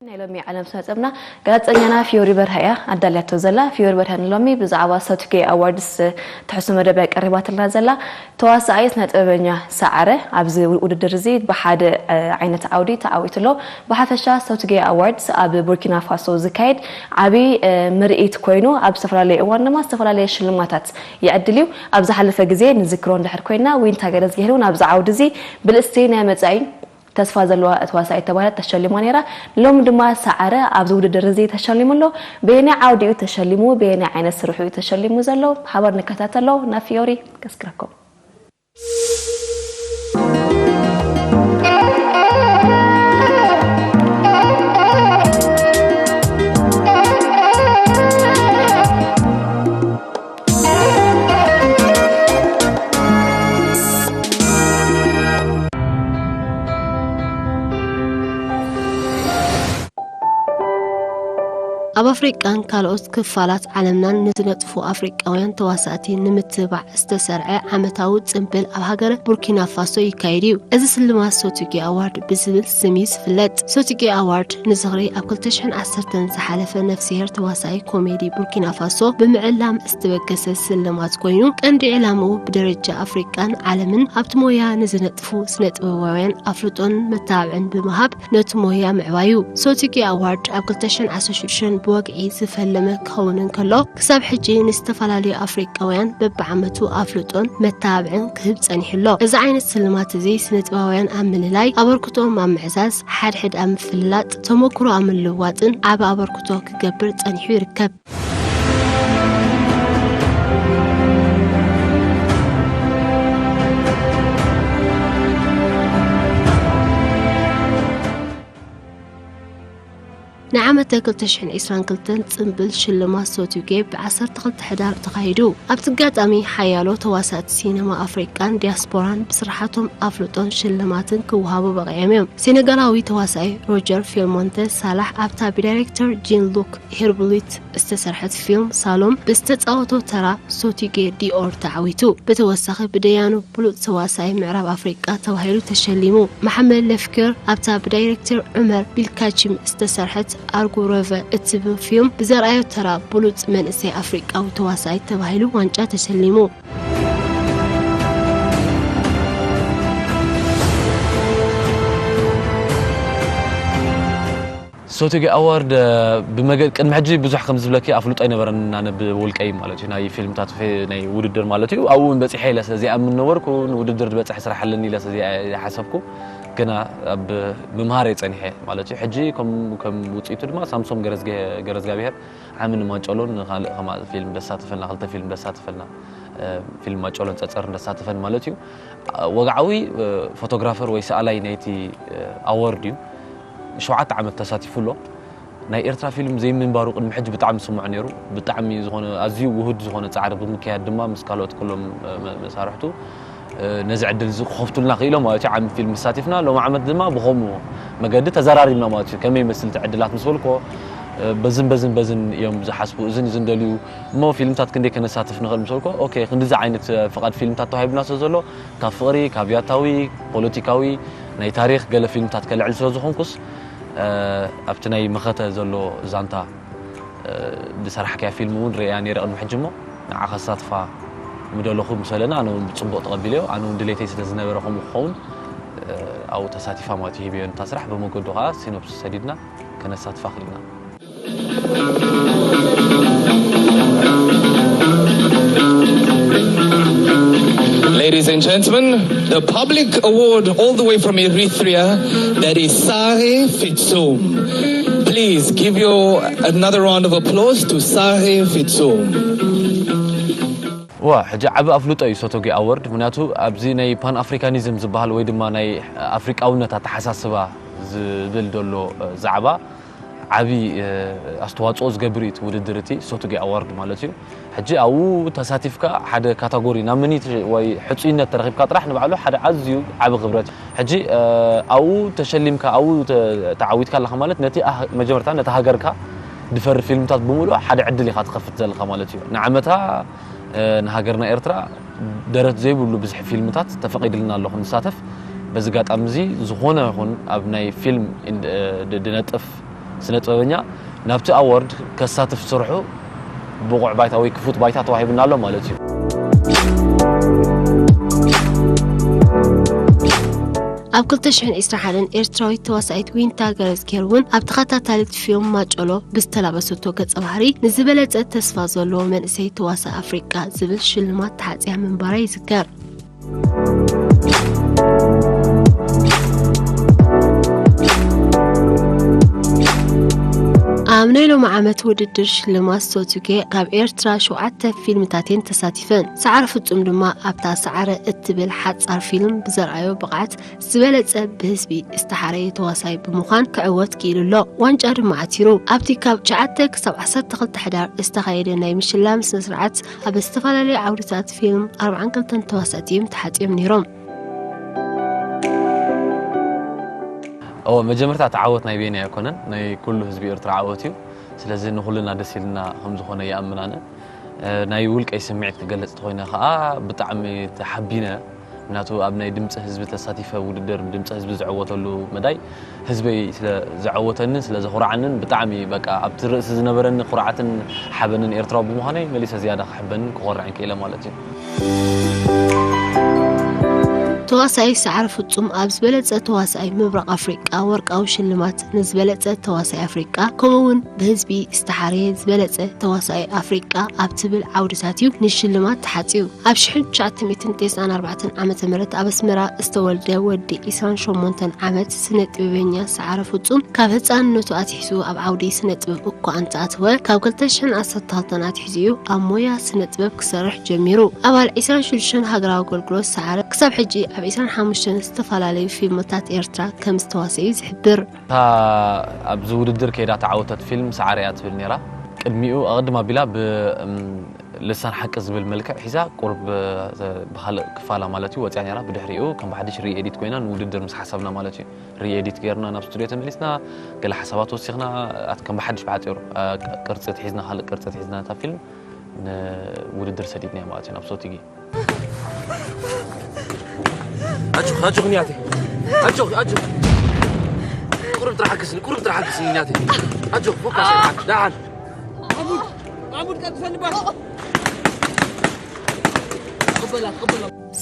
ናይ ሎሚ ዓለም ስነ ጥበብና ጋዜጠኛና ፊዮሪ በርሀ እያ ኣዳልያቶ ዘላ። ፊዮሪ በርሀ ንሎሚ ብዛዕባ ሰቱጌ ኣዋርድስ ትሕሱ መደብ እያ ቀሪባትልና ዘላ። ተዋሳኣይ ስነ ጥበበኛ ሰዓረ ኣብዚ ውድድር እዚ ብሓደ ዓይነት ዓውዲ ተዓዊቱ ኣሎ። ብሓፈሻ ሰቱጌ ኣዋርድስ ኣብ ቡርኪና ፋሶ ዝካየድ ዓብዪ ምርኢት ኮይኑ፣ ኣብ ዝተፈላለየ እዋን ድማ ዝተፈላለየ ሽልማታት ይዕድል እዩ። ኣብ ዝሓለፈ ግዜ ንዝክሮ እንድሕር ኮይና፣ ዊንታ ገረዝግሄር እውን ኣብዚ ዓውዲ እዚ ብልእስቲ ናይ መጻኢ ተስፋ ዘለዋ ተዋሳኢት ተባሂላ ተሸሊማ ነይራ። ሎሚ ድማ ሰዓረ ኣብዚ ውድድር እዚ ተሸሊሙ ኣሎ። በየናይ ዓውዲ እዩ ተሸሊሙ? በየናይ ዓይነት ስርሑ እዩ ተሸሊሙ ዘሎ? ብሓባር ንከታተሎ። ናብ ፊዮሪ ከስክረኩም። ኣብ ኣፍሪቃን ካልኦት ክፋላት ዓለምናን ንዝነጥፉ ኣፍሪቃውያን ተዋሳእቲ ንምትብባዕ ዝተሰርዐ ዓመታዊ ጽምብል ኣብ ሃገረ ቡርኪና ፋሶ ይካየድ እዩ። እዚ ስልማት ሶቲጌ ኣዋርድ ብዝብል ስም እዩ ዝፍለጥ። ሶቲጌ ኣዋርድ ንዝኽሪ ኣብ ክልተ ሽሕን ዓሰርተን ዝሓለፈ ነፍስሄር ተዋሳኢ ኮሜዲ ቡርኪና ፋሶ ብምዕላም ዝተበገሰ ስልማት ኮይኑ፣ ቀንዲ ዕላምኡ ብደረጃ ኣፍሪቃን ዓለምን ኣብቲ ሞያ ንዝነጥፉ ስነ ጥበባውያን ኣፍልጦን መተባብዕን ብምሃብ ነቲ ሞያ ምዕባዩ። ሶቲጊ ኣዋርድ ኣብ ክልተ ሽሕን ዓሰርተ ሽዱሽተን ብወግዒ ዝፈለመ ክኸውን እንከሎ፣ ክሳብ ሕጂ ንዝተፈላለዩ ኣፍሪቃውያን በብዓመቱ ኣፍልጦን መተባብዕን ክህብ ጸኒሑ ኣሎ። እዚ ዓይነት ስልማት እዚ ስነ ጥበባውያን ኣብ ምልላይ፣ ኣበርክቶኦም ኣብ ምዕዛዝ፣ ሓድሕድ ኣብ ምፍልላጥ፣ ተመኩሮ ኣብ ምልውዋጥን ዓቢ ኣበርክቶ ክገብር ጸኒሑ ይርከብ። ንዓመተ ክልተ ሽሕን ዕስራን ክልተን ጽምብል ሽልማት ሶቲጌ ብ ዓሰርተ ክልተ ሕዳር ተኻይዱ። ኣብቲ ኣጋጣሚ ሓያሎ ተዋሳእቲ ሲነማ ኣፍሪቃን ዲያስፖራን ብስርሓቶም ኣፍልጦን ሽልማትን ክወሃቡ በቒዖም እዮም። ሴኔጋላዊ ተዋሳኢ ሮጀር ፊልሞንተ ሳላሕ ኣብታ ብዳይሬክተር ጂን ሉክ ሄርብሊት ዝተሰርሐት ፊልም ሳሎም ብዝተጻወቶ ተራ ሶቲጌ ዲኦር ተዓዊቱ። ብተወሳኺ ብደያኑ ብሉጽ ተዋሳኢ ምዕራብ ኣፍሪቃ ተባሂሉ ተሸሊሙ። መሓመድ ለፍክር ኣብታ ብዳይሬክተር ዑመር ቢልካቺም ዝተሰርሐት ኣርጉረቨ እትብል ፊልም ብዘርኣዮ ተራ ብሉጽ መንእሰይ ኣፍሪቃዊ ተዋሳኢ ተባሂሉ ዋንጫ ተሸሊሙ። ሶቲጊ ኣዋርድ ብመገ ቅድሚ ሕጂ ብዙሕ ከም ዝብለኪ ኣፍልጦ ኣይነበረን ኣነ ብውልቀይ ማለት እዩ። ናይ ፊልምታት ፌ- ናይ ውድድር ማለት እዩ። ኣብኡ እውን በፂሐ ኢለ ስለዚኣ ምን ነበርኩ ንውድድር ዝበፅሕ ስራሕ ኣለኒ ኢለ ስለዚኣ ይሓሰብኩ። ግና ኣብ ምምሃር እየ ፀኒሐ ማለት እዩ። ሕጂ ከም ከም ውፅኢቱ ድማ ሳምሶም ገረዝገ- ገረዝጋብሔር ዓሚ ንማጨሎን ንካልእ ከማ ፊልም ደሳተፈልና ክልተ ፊልም ደሳተፈልና እ፣ ፊልም ማጨሎን ፀፀርን ደሳተፈን ማለት እዩ። ወግዓዊ ፎቶግራፈር ወይ ሰኣላይ ናይቲ ኣወርድ እዩ። ሸውዓተ ዓመት ተሳቲፉ ኣሎ። ናይ ኤርትራ ፊልም ዘይምንባሩ ቅድሚ ሕጂ ብጣዕሚ ስምዖ ነይሩ። ብጣዕሚ ዝኾነ ኣዝዩ ውሁድ ዝኾነ ጻዕሪ ብምክያድ ድማ ምስ ካልኦት ኩሎም መሳርሕቱ ነዚ ዕድል እዚ ክኸፍቱልና ክኢሎም ማለት እዩ። ዓሚ ፊልም ተሳቲፍና ሎም ዓመት ድማ ብኸምኡ መገዲ ተዘራሪብና ማለት እዩ። ከመይ ይመስል እቲ ዕድላት ምስ በልኮ በዝን በዝን በዝን እዮም ዝሓስቡ። እዝን እዝን ደልዩ እሞ ፊልምታት ክንደይ ከነሳትፍ ንኽእል ምስ በልኮ ኦኬ ክንዲዚ ዓይነት ፍቓድ ፊልምታት ተዋሂቡና ስለ ዘሎ ካብ ፍቕሪ ካብ ያታዊ ፖለቲካዊ ናይ ታሪኽ ገለ ፊልምታት ከልዕል ስለ ዝኾንኩስ ኣብቲ ናይ መኸተ ዘሎ ዛንታ ዝሰራሕካያ ፊልም እውን ርእያ ነይረ ቅድሚ ሕጂ እሞ ንዓ ከሳትፋ ምደለኹ ምስ በለና ኣነ እውን ብፅቡቕ ተቐቢለዮ። ኣነ እውን ድሌተይ ስለ ዝነበረ ከምኡ ክኸውን ኣብኡ ተሳቲፋ ማለት እዩ። ሂበዮ ነታ ስራሕ ብመገዱ ከዓ ሲኖፕሲስ ሰዲድና ከነሳትፋ ክኢልና። Ladies and gentlemen, the public award all the way from Eritrea, that is Sare Fitsum. Please give your another round of applause to Sare Fitsum. ዋ ሕጂ ዓቢ ኣፍልጦ እዩ ሶቶጊ ኣወርድ ምክንያቱ ኣብዚ ናይ ፓን ኣፍሪካኒዝም ዝበሃል ወይ ድማ ናይ ኣፍሪቃውነት ኣተሓሳስባ ዝብል ዘሎ ዛዕባ ዓቢ ኣስተዋፅኦ ዝገብር እዩ እቲ ውድድር እቲ ሶቱጊ ኣዋርድ ማለት እዩ። ሕጂ ኣብኡ ተሳቲፍካ ሓደ ካታጎሪ ናምኒት ወይ ሕፁይነት ተረኺብካ ጥራሕ ንባዕሉ ሓደ ኣዝዩ ዓቢ ክብረት እዩ። ሕጂ ኣብኡ ተሸሊምካ ኣብኡ ተዓዊትካ ኣለኻ ማለት ነቲ መጀመርታ ነቲ ሃገርካ ድፈሪ ፊልምታት ብምሉእ ሓደ ዕድል ኢኻ ትኸፍት ዘለኻ ማለት እዩ። ንዓመታ ንሃገርና ኤርትራ ደረት ዘይብሉ ብዝሒ ፊልምታት ተፈቒድልና ኣሎ ክንሳተፍ። በዚ ጋጣሚ እዚ ዝኾነ ይኹን ኣብ ናይ ፊልም ድነጥፍ ስነ ጥበበኛ ናብቲ ኣዋርድ ከሳትፍ ስርሑ ብቑዕ ባይታ ወይ ክፉት ባይታ ተዋሂቡና ኣሎ ማለት እዩ። ኣብ ክልተ ሽሕን ዕስራን ሓደን ኤርትራዊት ተዋሳኢት ዊንታ ገረዝጌር እውን ኣብ ተኸታታሊት ፊልም ማጨሎ ብዝተላበሰቶ ገጸ ባህሪ ንዝበለጸ ተስፋ ዘለዎ መንእሰይ ተዋሳኢ ኣፍሪቃ ዝብል ሽልማት ተሓጽያ ምንባራ ይዝከር። ኣብ ናይ ሎሚ ዓመት ውድድር ሽልማት ሶቱጌ ካብ ኤርትራ ሸውዓተ ፊልምታት እየን ተሳቲፈን። ሰዓረ ፍጹም ድማ ኣብታ ሰዓረ እትብል ሓጻር ፊልም ብዘርኣዮ ብቕዓት ዝበለጸ ብህዝቢ ዝተሓረየ ተዋሳይ ብምዃን ክዕወት ክኢሉ ኣሎ። ዋንጫ ድማ ዓቲሩ። ኣብቲ ካብ ትሽዓተ ክሳብ ዓሰርተ ክልተ ሕዳር ዝተኻየደ ናይ ምሽላም ስነ-ስርዓት ኣብ ዝተፈላለዩ ዓውድታት ፊልም ኣርብዓን ክልተን ተዋሳእቲ እዮም ተሓጽዮም ነይሮም። እወ፣ መጀመርታ እቲ ዓወት ናይ ቤና ኣይኮነን፣ ናይ ኩሉ ህዝቢ ኤርትራ ዓወት እዩ። ስለዚ ንኹልና ደስ ኢልና ከም ዝኾነ ይኣምን ኣነ። እ፣ ናይ ውልቀይ ስምዒት ክገልጽ ተኾይነ ከኣ ብጣዕሚ ተሓቢነ። ምክንያቱ ኣብ ናይ ድምፂ ህዝቢ ተሳቲፈ ውድድር ድምፂ ህዝቢ ዝዕወተሉ መዳይ ህዝበይ ስለ ዘዕወተንን ስለ ዘኹርዓንን ብጣዕሚ በቃ ኣብቲ ርእሲ ዝነበረኒ ኩርዓትን ሓበንን ኤርትራዊ ብምዃነይ መሊሰ ዝያዳ ክሕበንን ክኾርዕን ክኢለ ማለት እዩ። ተዋሳኢ ሰዓረ ፍጹም ኣብ ዝበለጸ ተዋሳኢ ምብራቕ ኣፍሪቃ ወርቃዊ ሽልማት ንዝበለጸ ተዋሳኢ ኣፍሪቃ ከምኡ እውን ብህዝቢ ዝተሓረየ ዝበለጸ ተዋሳኢ ኣፍሪቃ ኣብ ትብል ዓውድታት እዩ ንሽልማት ተሓጽዩ። ኣብ ሽሕን ትሽዓተ ሚእትን ተስዓን ኣርባዕተን ዓመተ ምህረት ኣብ ኣስመራ ዝተወልደ ወዲ ዕስራን ሸሞንተን ዓመት ስነ ጥበበኛ ሰዓረ ፍጹም ካብ ህጻንነቱ ኣትሒዙ ኣብ ዓውዲ ስነ ጥበብ እኳ እንተኣተወ ካብ ክልተ ሽሕን ዓሰርተ ክልተን ኣትሒዙ እዩ ኣብ ሞያ ስነ ጥበብ ክሰርሕ ጀሚሩ። ኣባል ዕስራን ሽዱሽተን ሃገራዊ ኣገልግሎት ሰዓረ ክሳብ ሕጂ ኣብ ዕስራን ሓሙሽተን ዝተፈላለዩ ፊልምታት ኤርትራ ከም ዝተዋሰ እዩ ዝሕብር። እታ ኣብዚ ውድድር ከይዳ ተዓወተት ፊልም ሰዓረ እያ ትብል ነይራ። ቅድሚኡ ኣቐድም ኣቢላ ብ እም፣ ልሳን ሓቂ ዝብል መልክዕ ሒዛ ቁርብ እ፣ ብኻልእ ክፋላ ማለት እዩ ወፅያ ነይራ። ብድሕሪኡ ከም ብሓድሽ ሪኤዲት ኮይና ንውድድር ምስ ሓሰብና ማለት እዩ። ሪኤዲት ገይርና ናብ ስቱዲዮ ተመሊስና ገለ ሓሳባት ወሲኽና ኣት ከም ብሓድሽ ብሓፂሩ እ፣ ቅርፂ ትሒዝና ካልእ ቅርፂ ትሒዝና እታ ፊልም ንውድድር ሰዲድናያ ማለት እዩ ናብ ሶቲጊ። ኣጆኺ ኣጆኺ ንያተይ ኣጆኺ ኣጆኺ ቁሩብ ጥራሕ ሓግዝኒ ቁሩብ ጥራሕ ሓግዝኒ ንያተይ ኣጆኺ ፎካስ ደሓን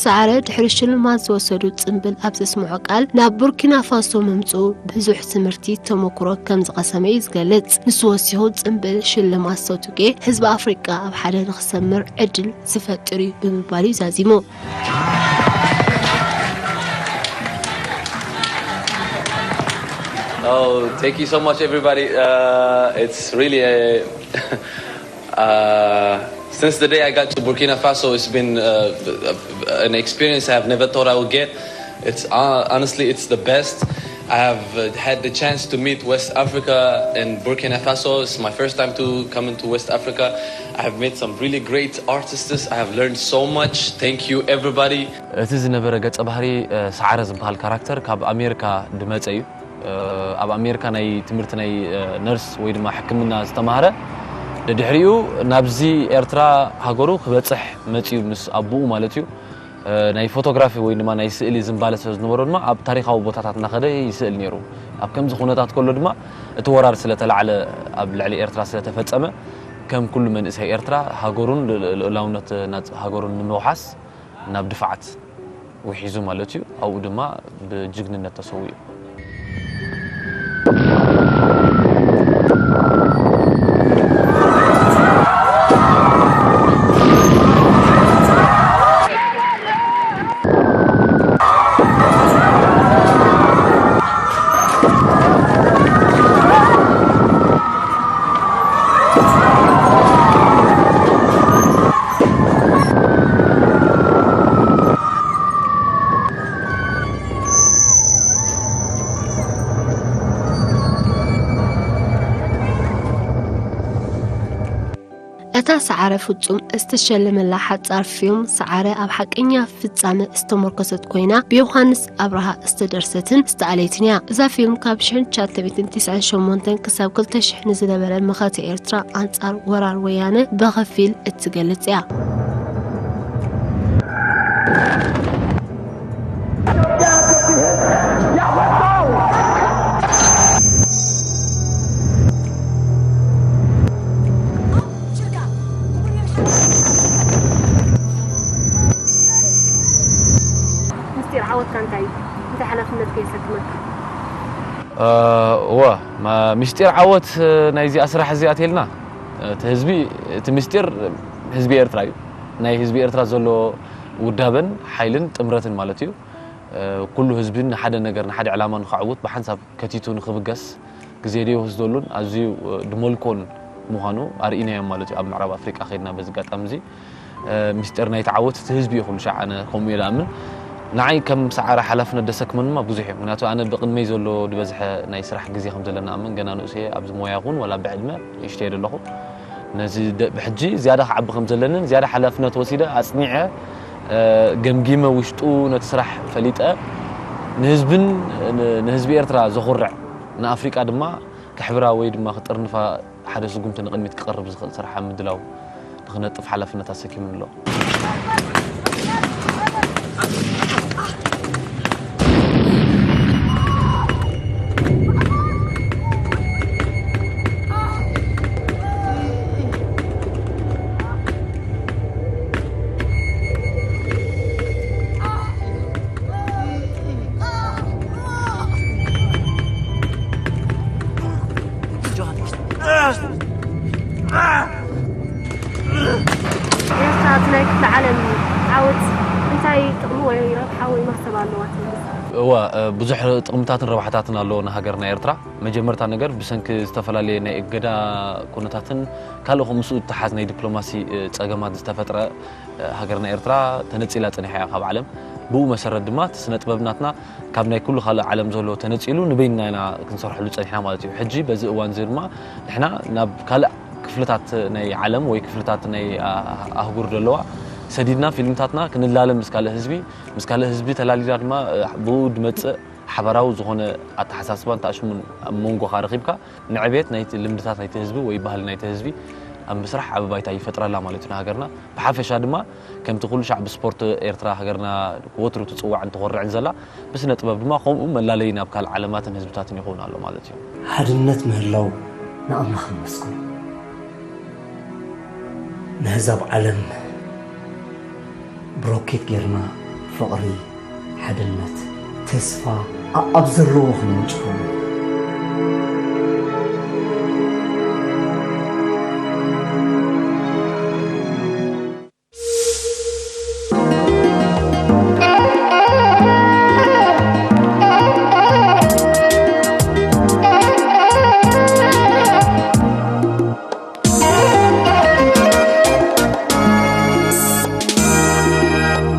ሰዓረ ድሕሪ ሽልማት ዝወሰዱ ጽምብል ኣብ ዘስምዖ ቃል ናብ ቡርኪና ፋሶ ምምጽኡ ብዙሕ ትምህርቲ ተመክሮ ከም ዝቐሰመ እዩ ዝገልጽ። ንሱ ወሲኹ ጽምብል ሽልማት ሰቱጌ ህዝቢ ኣፍሪቃ ኣብ ሓደ ንኽሰምር ዕድል ዝፈጥር እዩ ብምባል እዩ ዛዚሙ። Oh, thank you so much, everybody. Uh, it's really a. uh, since the day I got to Burkina Faso, it's been uh, an experience I have never thought I would get. It's uh, honestly, it's the best. I have uh, had the chance to meet West Africa and Burkina Faso. It's my first time to come into West Africa. I have met some really great artists. I have learned so much. Thank you, everybody. እቲ ዝነበረ ገጸ ባህሪ እ፣ ሰዓረ ዝበሃል ካራክተር ካብ ኣሜሪካ ድመጸ እዩ። እ፣ ኣብ ኣሜሪካ ናይ ትምህርቲ ናይ እ፣ ነርስ ወይ ድማ ሕክምና ዝተማህረ፣ ድድሕሪኡ ናብዚ ኤርትራ ሃገሩ ክበጽሕ መጺኡ ምስ ኣቦኡ ማለት እዩ። እ፣ ናይ ፎቶግራፊ ወይ ድማ ናይ ስእሊ ዝንባለ ስለ ዝነበሮ ድማ ኣብ ታሪኻዊ ቦታታት እናኸደ ይስእል ነይሩ። ኣብ ከምዚ ኩነታት ከሎ ድማ እቲ ወራር ስለተላዕለ ኣብ ልዕሊ ኤርትራ ስለተፈጸመ ከም ኩሉ መንእሰይ ኤርትራ ሃገሩን ልኡላውነት ናጽ- ሃገሩን ንምውሓስ ናብ ድፋዓት ውሒዙ ማለት እዩ። ኣብኡ ድማ ብጅግንነት ተሰዊኡ። እታ ሰዓረ ፍጹም ዝተሸለመላ ሓጻር ፊልም ሰዓረ ኣብ ሓቀኛ ፍጻመ ዝተመርኮሰት ኮይና ብዮሃንስ ኣብርሃ ዝተደርሰትን ዝተኣለየትን እያ። እዛ ፊልም ካብ ሽሕን ትሽዓተ ሚእትን ተስዓን ሸሞንተን ክሳብ ክልተ ሽሕ ንዝነበረ መኸተ ኤርትራ ኣንጻር ወራር ወያነ ብኸፊል እትገልጽ እያ። የሰክመካ? እወ፣ ምስጢር ዓወት ናይዚኣ ስራሕ እዚኣ ተልና፣ እቲ ህዝቢ፣ እቲ ምስጢር ህዝቢ ኤርትራ እዩ። ናይ ህዝቢ ኤርትራ ዘሎ ውዳበን ሓይልን ጥምረትን ማለት እዩ። ኩሉ ህዝቢ ንሓደ ነገር፣ ንሓደ ዕላማ ንኸዕውት ብሓንሳብ ከቲቱ ንኽብገስ ግዜ ደይወስደሉን ኣዝዩ ድመልኮን ምዃኑ ኣርኢናዮም ማለት እዩ። ኣብ ምዕራብ ኣፍሪቃ ከይድና በዚ ኣጋጣሚ እዚ ምስጢር ናይቲ ዓወት እቲ ህዝቢ እዩ። ኩሉ ሻዕ ኣነ ከምኡ እየ ዝኣምን። ንዓይ ከም ሰዓረ ሓላፍነት ደሰክመን ድማ ብዙሕ እዩ። ምክንያቱ ኣነ ብቕድመይ ዘሎ ዝበዝሐ ናይ ስራሕ ግዜ ከም ዘለና ኣምን፣ ገና ንእሱ እየ ኣብዚ ሞያ ይኹን ዋላ ብዕድመ ንእሽተይ ዘለኹ። ነዚ ደ- ብሕጂ ዝያዳ ክዓቢ ከም ዘለንን ዝያዳ ሓላፍነት ወሲደ ኣጽኒዐ፣ ገምጊመ፣ ውሽጡ ነቲ ስራሕ ፈሊጠ፣ ንህዝብን ንህዝቢ ኤርትራ ዘኹርዕ፣ ንኣፍሪቃ ድማ ክሕብራ ወይ ድማ ክጥርንፋ ሓደ ስጉምቲ ንቕድሚት ክቐርብ ዝኽእል ስራሕ ኣብ ምድላው ንኽነጥፍ ሓላፍነት ኣሰኪሙኒ ኣሎ። ኤርትራ ኣብዚ ናይ ክፍለ ዓለም ዓወት እንታይ ጥቕሚ ወይ ረብሓ ወይ መኽሰብ ኣለዋ ትብል? እወ፣ ብዙሕ ጥቕምታትን ረብሓታትን ኣለዎ ንሃገርና ኤርትራ። መጀመርታ ነገር ብሰንኪ ዝተፈላለየ ናይ እገዳ ኩነታትን ካልእ ከምኡ ምስኡ እተሓዝ ናይ ዲፕሎማሲ ጸገማት ዝተፈጥረ ሃገርና ኤርትራ ተነጺላ ጸኒሓ እያ ካብ ዓለም። ብኡ መሰረት ድማ እቲ ስነ ጥበብ ናትና ካብ ናይ ኩሉ ካልእ ዓለም ዘሎ ተነጺሉ ንበይንና ኢና ክንሰርሐሉ ጸኒሕና ማለት እዩ። ሕጂ በዚ እዋን እዚ ድማ ንሕና ናብ ካልእ ክፍልታት ናይ ዓለም ወይ ክፍልታት ናይ ኣህጉር ዘለዋ ሰዲድና ፊልምታትና ክንላለ ምስ ካልእ ህዝቢ ምስ ካልእ ህዝቢ ተላሊና ድማ ብኡ ድመጽእ ሓባራዊ ዝኾነ ኣተሓሳስባን ተኣሽሙን ኣብ መንጎኻ ረኺብካ ንዕቤት ናይቲ ልምድታት ናይቲ ህዝቢ ወይ ባህሊ ናይቲ ህዝቢ ኣብ ምስራሕ ዓቢ ባይታ ይፈጥረላ ማለት እዩ ንሃገርና። ብሓፈሻ ድማ ከምቲ ኩሉ ሻዕ ብስፖርት ኤርትራ ሃገርና ወትሩ ትጽዋዕን ትኾርዕን ዘላ ብስነ ጥበብ ድማ ከምኡ መላለይ ናብ ካልእ ዓለማትን ህዝብታትን ይኸውን ኣሎ ማለት እዩ። ሓድነት ምህላው ንኣምላኽ ይመስገን። ነህዛብ ዓለም ብሮኬት ጌርና ፍቕሪ፣ ሓድነት፣ ተስፋ ኣኣብ ዘለዎ ክነውጭፎም።